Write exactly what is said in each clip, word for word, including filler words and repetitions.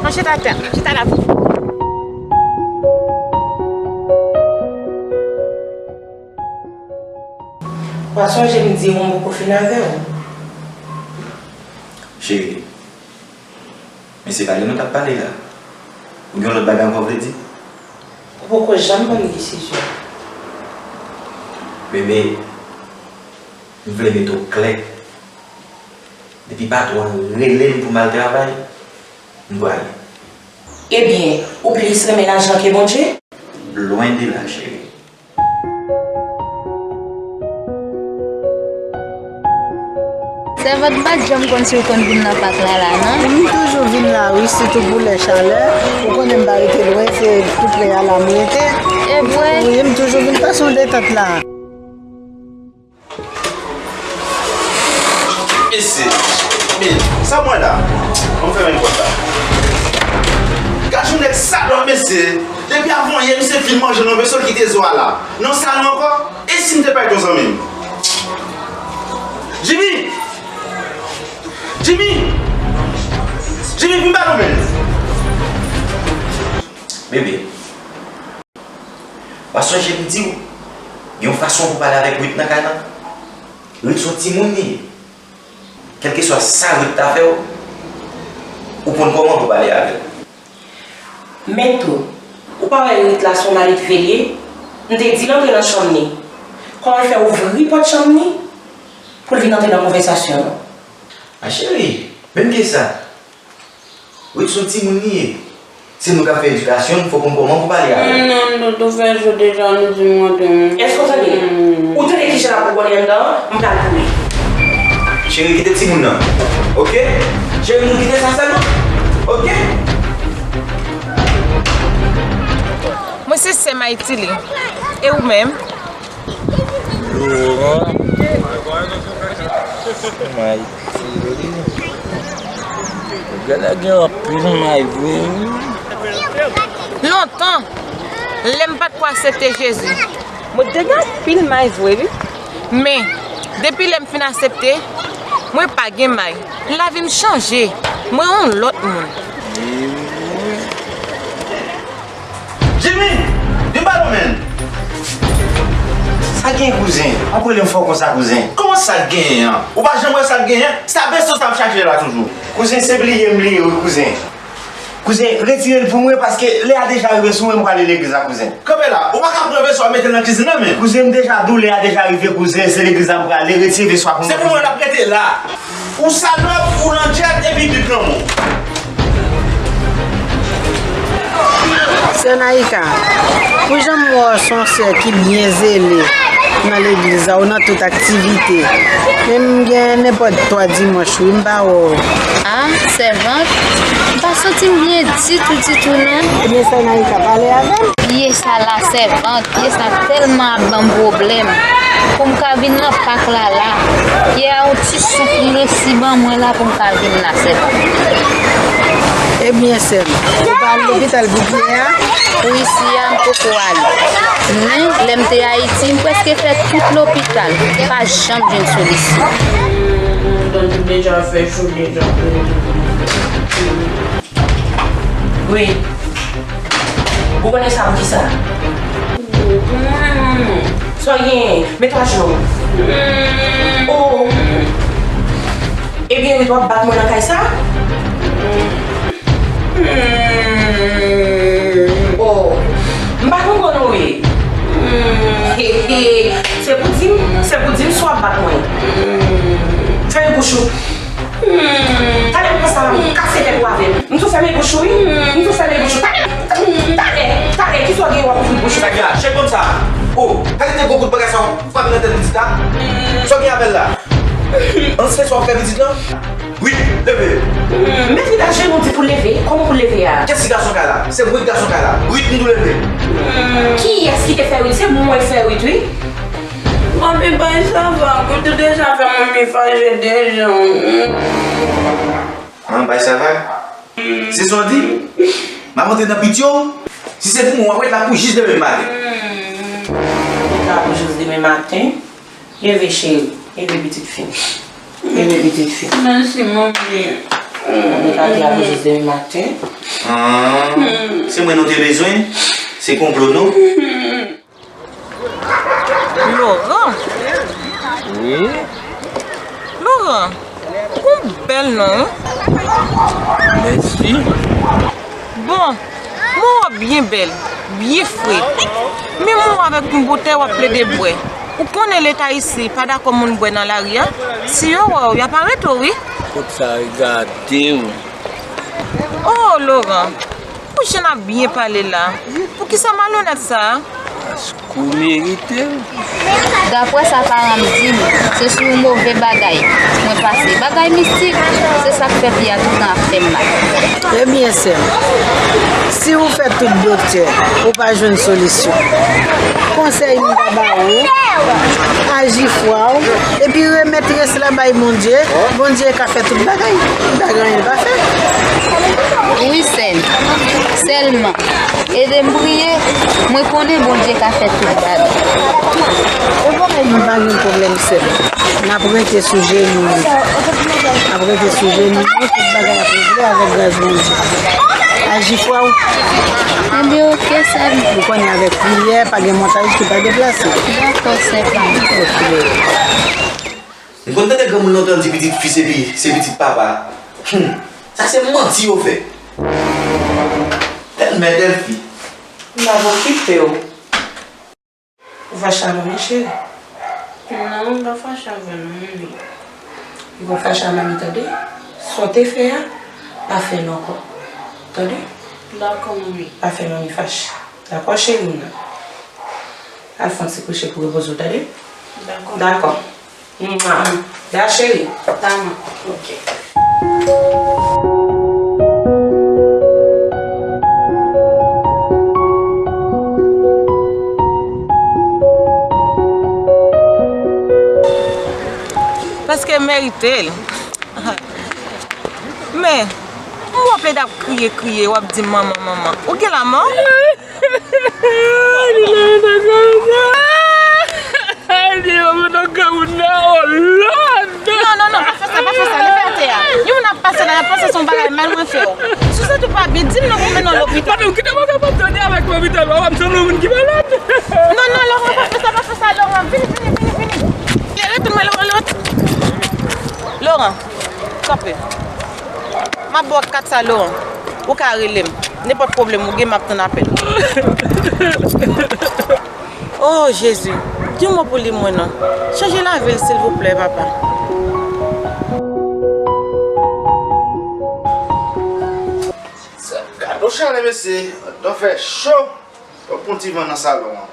Chita atè, chita la. Ou pa sonje m di w m poko fin avè w. Cheri, men se pa li nou t ap pale la. Ou gen yon lòt bagay ankò w vle di? Ou poko janm ban m desizyon. Bebe, m vle mete w klè. Depi patwon an rele m pou m al travay, m prale. Ebyen, ou plis renmen lajan ke Bondye? Lwen de la, cheri. Sèvant, m pa t janm konn si w konn vin nan pak la, la, non? M toujou vin la, wi, sitou pou lè chalè. Ou konnen m pa rete lwen, se tou pre a la m rete. E vre? Wi, m toujou vin pase yon detant la. Mesye, men, sa mwen la? An fèmen pòt la. Gad yon nèg salòp, mesye. Depi avanyè, misye fin manje nan veso, l kite zo a la. Nan salon ankò? E si m te pèdi yon zanmi m? Jimmy! Jimmy! Jimmy, vin ba nou men. Bebe. Pa sonje m di w, gen yon fason pou pale avèk Ruth nan kay la. Ruth se yon timoun li ye. Kèlkeswa sa Ruth ta fè w, ou konn kòman pou pale avè l. Men tou, ou pa wè Ruth la se yon maledve li ye? M te di l antre nan chanm li. Kòman l fè ouvri pòt chanm li pou l vin antre nan konvèsasyon nou? A cheri, menm ke sa. Ruth se yon timoun li ye. Se nou k ap fè edikasyon l, fòk nou konn kòman pou pale avè l. Non, Dodo, fè jou deja, nou di m mwen tou. Èske w tande? Ou tande kijan l ap bougonnen anndan an? M pral kouri. Cheri, kite timoun nan. Oke? Cheri, nou kite sa sèlman. Oke? Mwen se sè Maytili. E ou menm? Laurent. Maytili. Gade gen anpil may vre wi. Lontan, lè m pa t ko aksepte Jezi, mwen te gen anpil may vre wi. Men, depi lè m fin aksepte, mwen pa gen may. Lavi m chanje. Mwen yon lòt moun. Jimmy! Vin ba nou men! Sa gen kouzen? W ap rele m fò konsa kouzen? Kòman sa k genyen an? Ou pa janm wè sa k genyen? Sa besto sa ap chache la toujou. Kouzen, se bliye m bliye wi kouzen. Kouzen, retire l pou mwen paske lè a deja rive sou mwen, m prale legliz la kouzen. Kanpe la, ou pa ka pran veso a mete l nan kizin nan men. Kouzen, m deja di w lè a deja rive kouzen, se legliz la m prale, retire veso a pou mwen. Se pou mwen l ap rete la. Ou salòp, ou landjèt epi bib nan men w. Sè Naïka, pou jan m wè w se yon sè ki byen zele nan legliz la, ou nan tout aktivite. Men m gen nenpòt twa dimanch wi, m pa wè w. A, sèvant, m pa santi m byen ditou, ditou non. Ebyen sè Naïka, pale avè m. Ye sa la sèvant, ye sa tèlman ap ban m pwoblèm. Pou m ka vin nan pak la la. Ye a yon ti souf li resi ban mwen la pou m ka vin la sèvant. Ebyen sè m, ou pa al lopital pou pye a? Pou isi a m poko ale. Men lè m te Ayiti, m prèske fè tout lopital, m pa janm jwenn solisyon. Donn deja fè cho deja. Wi. Ou konnen sa poukisa? Sa w genyen? Mete w ajenou. Oh. Ebyen, wi, w ap bat mwen nan kay sa? Oh. M pa konprann ou, wi. He, he. Se pou di m, se pou di m si w ap bat mwen. Fèmen bouch ou. Talè m konsa, m kase tèt ou avè m. M tou fèmen bouch ou, wi. M tou fèmen bouch ou. Talè, talè, talè, kisa w gen w ap ouvri bouch ou? Sa gen la, chèk konn sa. Oh, gade te gwo kout bagay sa w frape nan tèt pitit la. Sa w gen avè l la? Ansyen sa w ap fè pitit lan? Wi, leve. Mèt wi, ajenou di pou l leve. Kòman pou l leve a? Kiyès ki gason kay la? Se mwen ki gason kay la. Wi, m di w leve. Kiyès ki te fè wi? Se mwen k fè wi, wi. Manmi bay sa va, ou te deja fè manmi fache deja. An, bay sa va? Se sa w di? M ap antre nan pitye w? Si se pou mwen, w ap ret la pou jis demen maten. Ret la pou jis demen maten? Leve, cheri. Leve, pitit fi m. Leve, pitit fi m. Mèsi, manmi. Mwen pa te apoze demen maten. Ah, se mwen nou te bezwen? Se konplo nou? Laurent. Wi. Laurent, ou bèl non, wi. Mèsi. Bon, mwen wè w byen bèl, byen fre. Men mwen wè w avèk yon boutèy w ap plede bwè. Ou konnen leta isi pa dakò moun bwè nan lari a. Si yo wè w, y ap arete w, wi. Kot sa regade w? Oh, Laurent, pou jan n ap byen pale la, poukisa malonèt sa a? Paske w merite l. Daprè sa paran m di m, se sou yon move bagay mwen pase. Bagay mistik, se sa k fè fi a toutan ap fè m mal. Ebyen, sè m, si w fè tout doktè, ou pa jwenn solisyon, konsèy m ta ba ou, aji fwa w, epi remèt rès la bay Bondye. Bondye ka fè tout bagay. Li pa gen anyen l pa fè. Wi, sè m. Sèlman, ede m priye. Mwen konnen Bondye ka fè tout bagay. Mwen pa gen pwoblèm, sè m. N ap rete sou jenou nou. N ap rete sou jenou nou. Tout bagay ap regle avèk gras Bondye. Aji fwa w. Ebyen, oke, sè m. Ou konnen avèk priyè, pa gen montaj ki pa deplase. Dakò, sè m. Oke. M konn tande granmoun lontan di pitit fi se pi, se pitit papa. Hum, sa se manti yo fè. Tèl mè, tèl fi. M ap okipe w. Ou fache avè m, wi, cheri? Non, m pa fache avè l, non, manmi. Ou pa fache a manmi, tande? Sa w te fè a, pa fè l ankò. Tande? Dakò, manmi. Pa fè manmi fache. Dakò, cheri m nan? Al fè yon ti kouche pou repoze w, tande? Dakò. Dakò. Mwa. Da cheri. Tama. Ok. Paske m merite l. Men, m wè w plede ap kriye, kriye, w ap di manman, manman. Ou gen lanmò? Ay, li leve nan granmoun nan. Ay, li leve nan granmoun nan, oh Lord! Non, non, non, pa fè sa, pa fè sa, leve atè a. Yon moun ap pase la, y ap panse se yon bagay mal mwen fè w. Si w santi w pa byen, di m non pou m mennen w lopital. Madanm, kite mwen fè pòt tande avèk lopital, papa, m sanble yon moun ki malad. Non, non, Laurent, pa fè sa, pa fè sa, Laurent. Vini, vini, vini, vini. Lè retoun mwen, Laurent, Laurent. Laurent, kanpe. M ap ba w kat sa, Laurent. Ou ka rele m. Nenpòt pwoblèm ou gen, m ap tann apèl ou. Oh, Jezi. Di yon mo pou li, mwen non. Chanje lavi l, silvouplè, papa. Gade yon chalè, mesye. Anndan fè cho. Yo pran ti van nan salon an.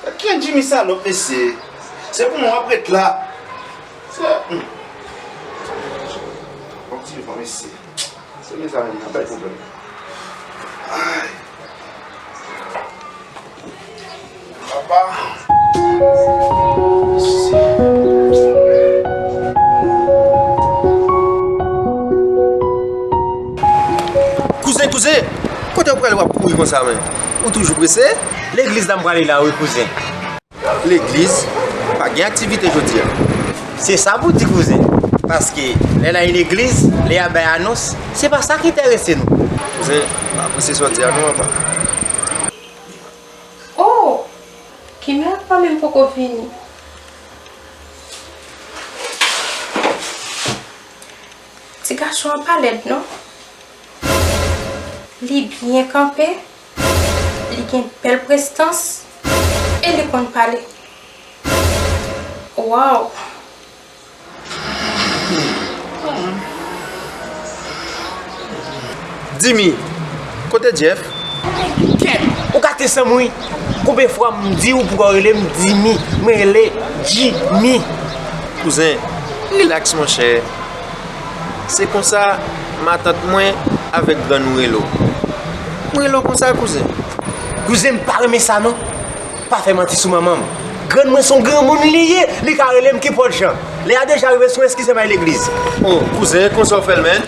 Gad kijan Jimmy salòp, mesye. Se pou mwen w ap ret la. Se, hmm. Bon ti van, mesye. Se mesye sa menm nan bay pwoblèm. Ay. Papa. Kouzen, kouzen, kote w prale w ap kouri konsa, men? Ou toujou prese? Legliz la m prale la wi, kouzen. Legliz? Pa gen aktivite jodi a. Se sa pou di, kouzen. Paske lè l al legliz, lè y ap bay anons, se pa sa k enterese nou. Kouzen, m apresye sa w di a non, papa. Oh! Kimè ak manmi m poko vini. Ti gason an pa lèd non. Li byen kanpe, li gen bèl prestans e li konn pale. Wow! Jimmy, kote Jeff? Kèt, ou gate san m wi. Konbyen fwa m di w pou w rele m Jimmy? M rele Jimmy. Kouzen, rilaks monchè. Se konsa matant mwen avèk grann ou rele w. Mwen rele w konsa, kouzen. Kouzen, m pa renmen sa non. Pa fè manti sou manman m. Grann mwen se yon granmoun li ye, li ka rele m kenpòt jan. Lè a deja rive, si w eskize m al legliz. Oh, kouzen, konsa w fè l, menn?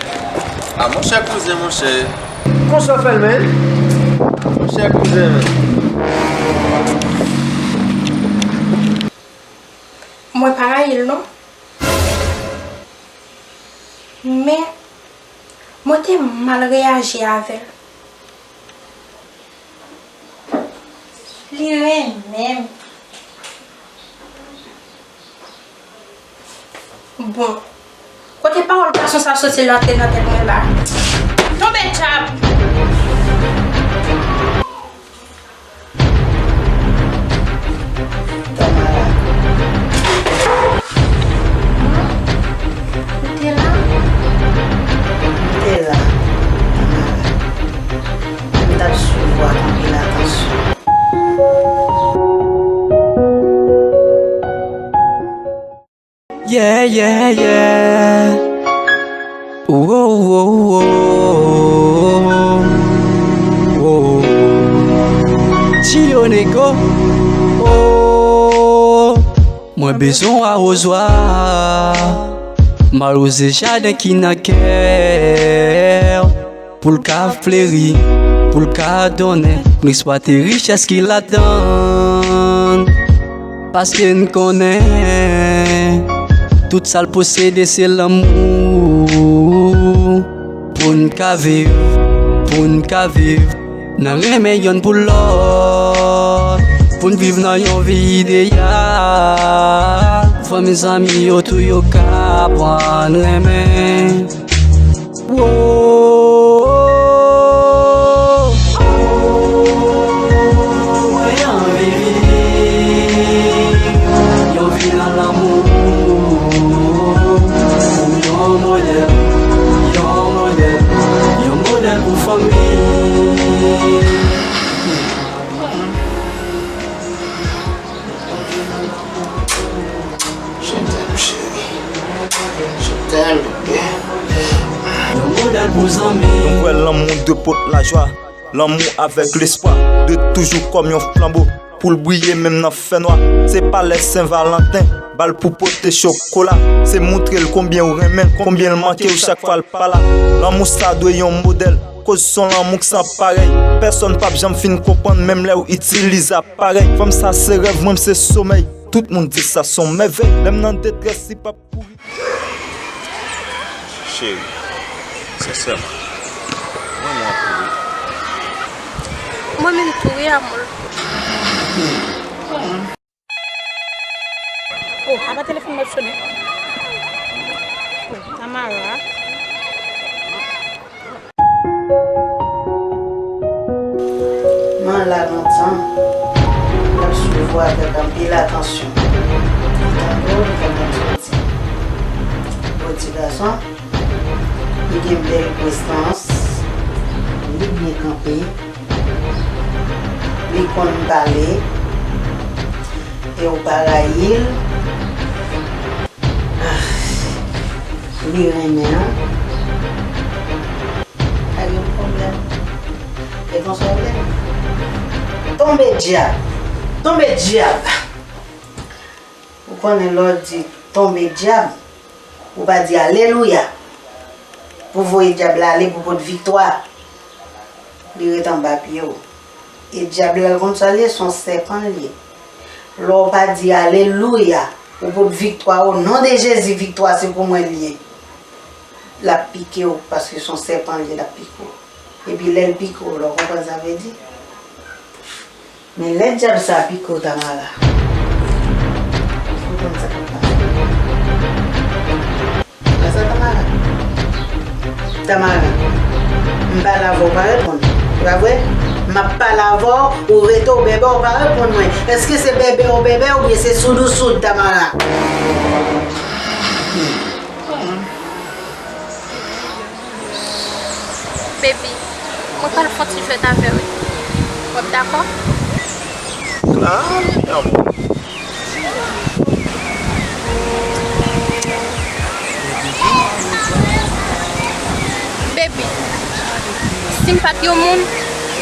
A, monchè, kouzen, monchè. Konsa w fè l, menn? Monchè, kouzen, menn. Mwen pa rayi l non. Men, M mal reyaji avè l. Li renmen m. Bon, kote pawòl gason sa soti rantre nan tèt mwen la? Tonbe dyab! Tamara. Ou te la? M te la, Tamara. M t ap swiv ou ak anpil atansyon. Yeah, yeah, yeah. Wo, wo, wo, wo. Chio Nego. Oh. Mwen bezwen w awozwa. M awoze jaden ki nan kè w. Pou l ka fleri, pou l ka donnen, pou n eksplwate richès ki ladan l. Paske n konnen, tout sa l posede se lanmou. Pou n ka viv, pou n ka viv, nan renmen yonn pou lòt. Pou n viv nan yon vi ideyal, fanmi zanmi yo tou yo ka aprann renmen. Woy, mwen anvi viv yon vi nan lanmou, yon modèl, yon modèl, yon modèl pou fanmi. Je t'aime, chérie. Je t'aime, bébé. Yon modèl pou zanmi. Nou kwè lanmou dwe pot lajwa, lanmou avèk lespwa dwe toujou kòm yon flanbo pou l briye menm nan fènwa. Se pa lè Sen Valanten, bal pou pote chokola. Se moutre l konbyen w renmen l, konbyen l manke w chak fwa l pa la. Lanmou sa dwe yon modèl. Koz se yon lanmou k san parèy. Pèsonn p ap janm fin konprann, menm lè w itilize aparèy. Fanm sa se rèv mwen, m se somèy. Tout moun di sa se yon mèvèy. Lè m nan detrès, li p ap kouri. Cheri, sensèman, mwen, mwen tou wi. Mwen menm tou wi, amour. Oh, apa telefòn m ap sonnen? Oh, Tamara. M an la lontan, m ap swiv ou avèk anpil atansyon. Li tande w, li konprann sa w di. Bon ti gason, li gen bèl prestans, li byen kanpe. Li konn pale, e ou pa rayi l. Ah, li renmen w. Pa gen pwoblèm. E konsa w vle? Tonbe dyab! Tonbe dyab! Ou konnen lè w di tonbe dyab, ou pa di alelouya. Pou voye dyab la ale pou pot viktwa. Li ret anba pye w. E dyab la, l konn sa l ye, se yon sèpan l ye. Lè w pa di alelouya, ou pot viktwa, o non de Jezi, viktwa se pou mwen l ye. L ap pike w, paske se yon sèpan l ye, l ap pike w. Epi lè l pike w la, w konprann sa vle di? Men lè dyab sa pike w, Tamara, w konn sa k ap pase. Wè sa, Tamara? Tamara, m pale avè w, w pa reponn. Se pa vre? M ap pale avè w, ou rete w bèbè, w pa reponn mwen. Èske se bèbè w bèbè oubyen se soud ou soud, Tamara? Baby, mwen pral fè yon ti jwèt avè w wi. W ap dakò? Ah, wi, amou. Baby, si m pa t yon moun,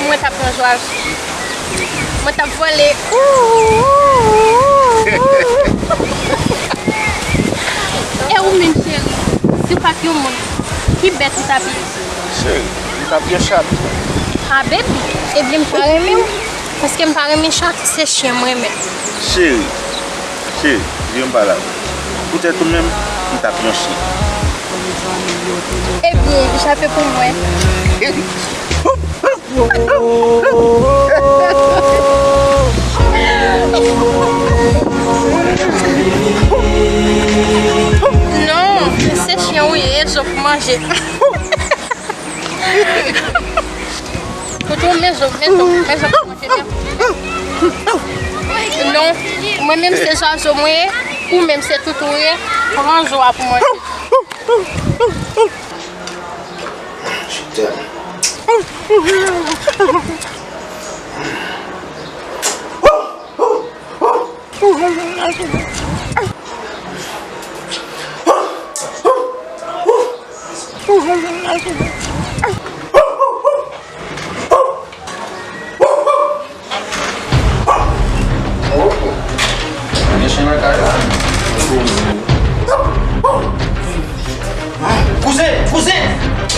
mwen t ap pran jwal. Mwen t ap vole. Ooh, ooh, ooh, ooh. E ou menm, cheri, si w pa t yon moun, ki bèt ou t ap ye? Cheri, m t ap yon chat. Ah, baby, ebyen m pa renmen w, paske m pa renmen chat, se chen m renmen. Cheri, cheri, vye m pale avè w. Poutèt ou menm, m t ap yon chen. Ebyen, jape pou mwen. Non, se chen ou ye, e zo pou manje. Toutou, men zo, men zo, men zo pou manje. Non, mwen menm se zwazo mwen ye, ou menm se toutou ou ye, pran zo a pou manje. Je t'aime. Gen chen nan kay la. Kouzen, kouzen,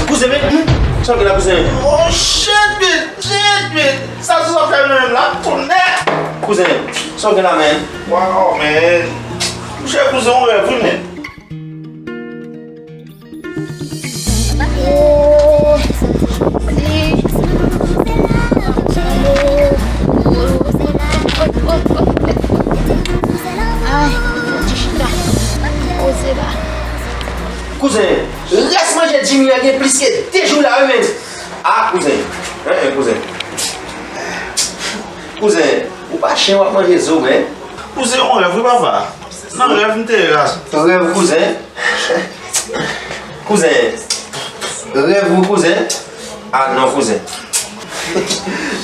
kouzen, men, hmm, sa w gen la, kouzen? Oh, shit, man, shit, man. Sa sou sa fè menm la, tonè. Kouzen, sa w gen la, men? Wow, man. Monchè, kouzen, on rèv, wi, men. Kouzen, rès manje Jimmy an gen plis ke de jou la, wi, men. Ah, kouzen. Hein, hein, kouzen. Kouzen, ou pa chen, w ap manje zo, men. Kouzen, on rèv, wi, papa. Nan rèv, m te ye la. Rèv, kouzen. Kouzen. Rèv, wi, kouzen. Ah, non, kouzen.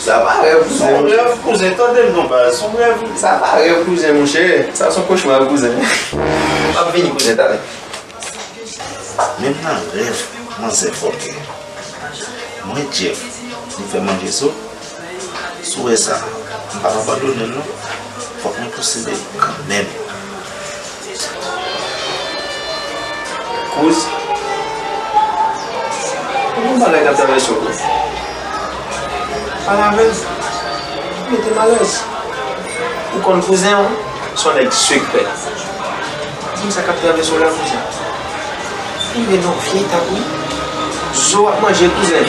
Sa pa rèv, kouzen. Se on rèv, kouzen. Tande m non, baz. Se on rèv. Sa pa rèv, kouzen, monchè. Sa se on kochma, kouzen. M ap vini, kouzen, talè. Menm nan rèv, manzè fòkè. Mwen, Jeff, li fè manje zo. Si w wè sa, m p ap abandone l non. Fòk mwen posede l kanmenm. Kouz, ou konn bagay k ap travèse w, kouz? Pale avè l. Mete m alèz. Ou konn kouzen w, se yon nèg sekrè. Di m sa k ap travèse w la, kouzen. Ou rive nan yon vye etap, wi. Zo w ap manje, kouzen.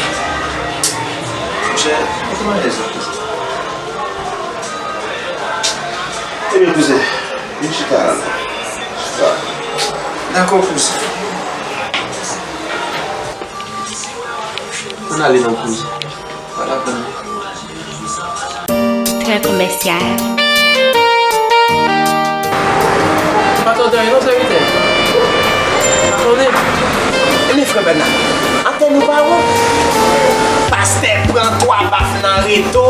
Monchè, mete m alèz la, kouzen. Ebyen, kouzen, vin chita la, non. Chita. Dakò, kouzen. Ann ale non, kouzen. Pale avè m. Trè komèsyal. Pa tande anyen non, sèvitè. Pa tande. Men frè Bèna, antèn ou pa bon. Pastè pran twa baf nan reto.